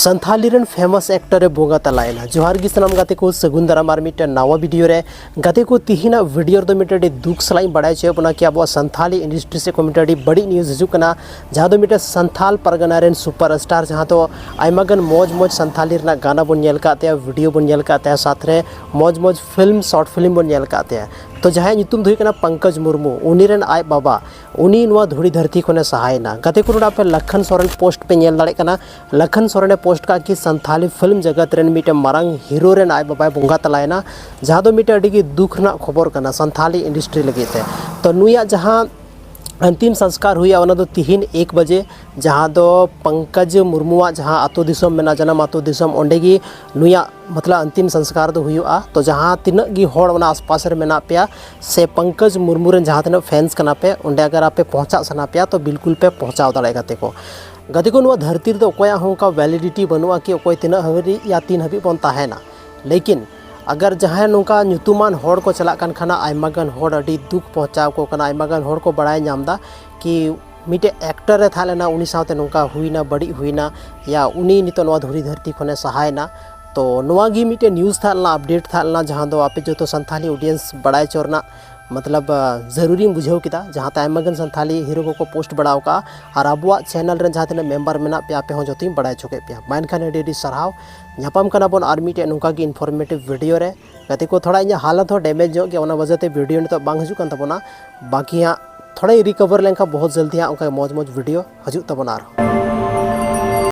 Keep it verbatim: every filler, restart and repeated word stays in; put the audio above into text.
ᱥᱟᱱᱛᱷᱟᱞᱤ ᱨᱮᱱ famous actor ᱮ ᱵᱚᱸᱜᱟ ᱛᱟᱞᱟᱭᱮᱱᱟ᱾ ᱡᱚᱦᱟᱨ ᱜᱮ ᱥᱟᱱᱟᱢ ᱜᱟᱛᱮ ᱠᱚ, ᱥᱟᱹᱜᱩᱱ ᱫᱟᱨᱟᱢ ᱟᱨ ᱢᱤᱫᱴᱮᱱ ᱱᱟᱣᱟ video ᱨᱮ᱾ ᱜᱟᱛᱮ ᱠᱚ, ᱛᱤᱦᱤᱧᱟᱜ video ᱨᱮᱫᱚ ᱢᱤᱫᱴᱮᱱ ᱟᱹᱰᱤ ᱫᱩᱠ ᱥᱟᱞᱟᱜ ᱤᱧ ᱵᱟᱲᱟᱭ ᱦᱚᱪᱚᱭᱮᱫ ᱵᱚᱱᱟ ᱠᱤ ᱟᱵᱚᱣᱟᱜ ᱥᱟᱱᱛᱷᱟᱞᱤ industry ᱥᱮᱫ ᱠᱷᱚᱱ ᱢᱤᱫᱴᱮᱱ ᱟᱹᱰᱤ ᱵᱟᱹᱲᱤᱡ news ᱦᱤᱡᱩᱜ ᱠᱟᱱᱟ, ᱡᱟᱦᱟᱸ ᱫᱚ ᱢᱤᱫᱴᱮᱱ ᱥᱟᱱᱛᱷᱟᱞ ᱯᱟᱨᱜᱟᱱᱟ ᱨᱮᱱ super star, ᱡᱟᱦᱟᱸ ᱫᱚ ᱟᱭᱢᱟ ᱜᱟᱱ ᱢᱚᱡᱽ ᱢᱚᱡᱽ ᱥᱟᱱᱛᱷᱟᱞᱤ ᱨᱮᱱᱟᱜ ᱜᱟᱱᱟ ᱵᱚᱱ ᱧᱮᱞ ᱟᱠᱟᱫ ᱛᱟᱭᱟ, video ᱵᱚᱱ ᱧᱮᱞ ᱟᱠᱟᱫ ᱛᱟᱭᱟ, ᱥᱟᱛ ᱨᱮ ᱢᱚᱡᱽ ᱢᱚᱡᱽ film, short film ᱵᱚᱱ ᱧᱮᱞ ᱟᱠᱟᱫ ᱛᱟᱭᱟ᱾ ᱛᱚ ᱡᱟᱦᱟᱸᱭᱟᱜ ᱧᱩᱛᱩᱢ ᱫᱚ ᱦᱩᱭᱩᱜ ᱠᱟᱱᱟ ᱯᱚᱝᱠᱚᱡᱽ ᱢᱩᱨᱢᱩ, ᱩᱱᱤ ᱨᱮᱱ ᱟᱡ ᱵᱟᱵᱟ, ᱩᱱᱤ ᱱᱚᱣᱟ ᱫᱷᱩᱲᱤ ᱫᱷᱟᱹᱨᱛᱤ ᱠᱷᱚᱱᱮ ᱥᱟᱦᱟᱭᱮᱱᱟ᱾ ᱜᱟᱛᱮ ᱠᱚ, ᱱᱚᱰᱮ ᱟᱯᱮ ᱞᱟᱠᱷᱟᱱ ᱥᱚᱨᱮᱱ post ᱯᱮ ᱧᱮᱞ ᱫᱟᱲᱮᱭᱟᱜ ᱠᱟᱱᱟ᱾ ᱞᱟᱠᱷᱟᱱ ᱥᱚᱨᱮᱱᱮ post ᱠᱟᱜ ᱠᱤ ᱥᱟᱱᱛᱷᱟᱞᱤ film ᱡᱟᱜᱟᱛ ᱨᱮᱱ ᱢᱤᱫᱴᱮᱱ ᱢᱟᱨᱟᱝ hero ᱨᱮᱱ ᱟᱡ ᱵᱟᱵᱟᱭ ᱵᱚᱸᱜᱟ ᱛᱟᱞᱟᱭᱮᱱᱟ, ᱡᱟᱦᱟᱸ ᱫᱚ ᱢᱤᱫᱴᱮᱱ ᱟᱹᱰᱤ ᱜᱮ ᱫᱩᱠ ᱨᱮᱱᱟᱜ ᱠᱷᱚᱵᱚᱨ ᱠᱟᱱᱟ ᱥᱟᱱᱛᱷᱟᱞᱤ industry ᱞᱟᱹᱜᱤᱫ ᱛᱮ᱾ ᱛᱚ ᱱᱩᱭᱟᱜ ᱡᱟᱦᱟᱸ ᱟᱱᱛᱤᱢ ᱥᱚᱝᱥᱠᱟᱨ ᱦᱩᱭᱩᱜᱼᱟ, ᱚᱱᱟ ᱫᱚ ᱛᱤᱦᱤᱧ ᱮᱠ ᱵᱟᱡᱮ, ᱡᱟᱦᱟᱸ ᱫᱚ ᱯᱚᱝᱠᱚᱡᱽ ᱢᱩᱨᱢᱩᱣᱟᱜ ᱡᱟᱦᱟᱸ ᱟᱛᱳ ᱫᱤᱥᱚᱢ ᱢᱮᱱᱟᱜᱼᱟ, ᱡᱟᱱᱟᱢ ᱟᱛᱳ ᱫᱤᱥᱚᱢ, ᱚᱸᱰᱮ ᱜᱮ ᱱᱩᱭᱟᱜ ᱢᱚᱛᱞᱚᱵ ᱟᱱᱛᱤᱢ ᱥᱚᱝᱥᱠᱟᱨ ᱫᱚ ᱦᱩᱭᱩᱜᱼᱟ᱾ ᱛᱚ ᱡᱟᱦᱟᱸ ᱛᱤᱱᱟᱹᱜ ᱜᱮ ᱦᱚᱲ ᱚᱱᱟ ᱟᱥᱯᱟᱥ ᱨᱮ ᱢᱮᱱᱟᱜ ᱯᱮᱭᱟ ᱥᱮ ᱯᱚᱝᱠᱚᱡᱽ ᱢᱩᱨᱢᱩ ᱨᱮᱱ ᱡᱟᱦᱟᱸ ᱛᱤᱱᱟᱹᱜ fans ᱠᱟᱱᱟ ᱯᱮ, ᱚᱸᱰᱮ ᱟᱜᱟᱨ ᱟᱯᱮ ᱯᱚᱦᱪᱟᱜ ᱥᱟᱱᱟ ᱯᱮᱭᱟ ᱛᱚ ᱵᱤᱞᱠᱩᱞ ᱯᱮ ᱯᱚᱦᱪᱟᱣ ᱫᱟᱲᱮᱭᱟᱜᱼᱟ ᱜᱟᱛᱮ ᱠᱚ᱾ ᱜᱟᱛᱮ ᱠᱚ, ᱱᱚᱣᱟ ᱫᱷᱟᱹᱨᱛᱤ ᱨᱮᱫᱚ ᱚᱠᱚᱭᱟᱜ ᱦᱚᱸ ᱚᱱᱠᱟ validity ᱵᱟᱹᱱᱩᱜᱼᱟ ᱠᱤ ᱚᱠᱚᱭ ᱛᱤᱱᱟᱹᱜ ᱦᱟᱹᱵᱤᱡ ᱭᱟ ᱛᱤᱱ ᱦᱟᱹᱵᱤᱡ ᱵᱚᱱ ᱛᱟᱦᱮᱱᱟ᱾ ᱞᱮᱠᱤᱱ ᱟᱜᱟᱨ ᱡᱟᱦᱟᱸᱭ ᱱᱚᱝᱠᱟ ᱧᱩᱛᱩᱢᱟᱱ ᱦᱚᱲ ᱠᱚ ᱪᱟᱞᱟᱜ ᱠᱟᱱ ᱠᱷᱟᱱ ᱟᱭᱢᱟ ᱜᱟᱱ ᱦᱚᱲ ᱟᱹᱰᱤ ᱫᱩᱠ ᱯᱚᱦᱪᱟᱣ ᱟᱠᱚ ᱠᱟᱱᱟ, ᱟᱭᱢᱟ ᱜᱟᱱ ᱦᱚᱲ ᱠᱚ ᱵᱟᱲᱟᱭ ᱧᱟᱢ ᱮᱫᱟ ᱠᱤ ᱢᱤᱫᱴᱮᱡ actor ᱮ ᱛᱟᱦᱮᱸ ᱞᱮᱱᱟ, ᱩᱱᱤ ᱥᱟᱶᱛᱮ ᱱᱚᱝᱠᱟ ᱦᱩᱭᱱᱟ, ᱵᱟᱹᱲᱤᱡ ᱦᱩᱭᱱᱟ, ᱭᱟ ᱩᱱᱤ ᱱᱤᱛᱚᱜ ᱱᱚᱣᱟ ᱫᱷᱩᱲᱤ ᱫᱷᱟᱹᱨᱛᱤ ᱠᱷᱚᱱᱮ ᱥᱟᱦᱟᱭᱮᱱᱟ᱾ ᱛᱚ ᱱᱚᱣᱟ ᱜᱮ ᱢᱤᱫᱴᱮᱡ news ᱛᱟᱦᱮᱸ ᱞᱮᱱᱟ, update ᱛᱟᱦᱮᱸ ᱞᱮᱱᱟ, ᱡᱟᱦᱟᱸ ᱫᱚ ᱟᱯᱮ ᱡᱚᱛᱚ ᱥᱟᱱᱛᱷᱟᱞᱤ audience ᱵᱟᱲᱟᱭ ᱦᱚᱪᱚ ᱨᱮᱱᱟᱜ ᱢᱚᱛᱞᱚᱵ ᱟᱸ, ᱡᱟᱹᱨᱩᱨᱤᱧ ᱵᱩᱡᱷᱟᱹᱣ ᱠᱮᱫᱟ, ᱡᱟᱦᱟᱸᱛᱮ ᱟᱭᱢᱟ ᱜᱟᱱ ᱥᱟᱱᱛᱷᱟᱞᱤ hero ᱠᱚᱠᱚ post ᱵᱟᱲᱟ ᱟᱠᱟᱫᱼᱟ᱾ ᱟᱨ ᱟᱵᱚᱣᱟᱜ channel ᱨᱮᱱ ᱡᱟᱦᱟᱸ ᱛᱤᱱᱟᱹᱜ member ᱢᱮᱱᱟᱜ ᱯᱮᱭᱟ, ᱟᱯᱮ ᱦᱚᱸ ᱡᱚᱛᱚᱧ ᱵᱟᱲᱟᱭ ᱦᱚᱪᱚ ᱠᱮᱫ ᱯᱮᱭᱟ᱾ ᱢᱟ ᱮᱱᱠᱷᱟᱱ ᱟᱹᱰᱤ ᱟᱹᱰᱤ ᱥᱟᱨᱦᱟᱣ᱾ ᱧᱟᱯᱟᱢ ᱠᱟᱱᱟ ᱵᱚᱱ ᱟᱨ ᱢᱤᱫᱴᱮᱡ ᱱᱚᱝᱠᱟ ᱜᱮ informative video ᱨᱮ᱾ ᱜᱟᱛᱮ ᱠᱚ, ᱛᱷᱚᱲᱟ ᱤᱧᱟᱹᱜ ᱦᱟᱞᱚᱛ ᱦᱚᱸ damage ᱧᱚᱜ ᱜᱮᱭᱟ, ᱚᱱᱟ ᱣᱟᱡᱟᱛᱮ video ᱱᱤᱛᱚᱜ ᱵᱟᱝ ᱦᱤᱡᱩᱜ ᱠᱟᱱ ᱛᱟᱵᱚᱱᱟ᱾ ᱵᱟᱠᱤ ᱦᱟᱸᱜ ᱛᱷᱚᱲᱟᱧ recover ᱞᱮᱱᱠᱷᱟᱱ ᱵᱚᱦᱩᱛ ᱡᱚᱞᱫᱤ ᱦᱟᱸᱜ ᱚᱱᱠᱟ ᱢᱚᱡᱽ ᱢᱚᱡᱽ video ᱦᱤᱡᱩᱜ ᱛᱟᱵᱚᱱᱟ ᱟᱨᱦᱚᱸ᱾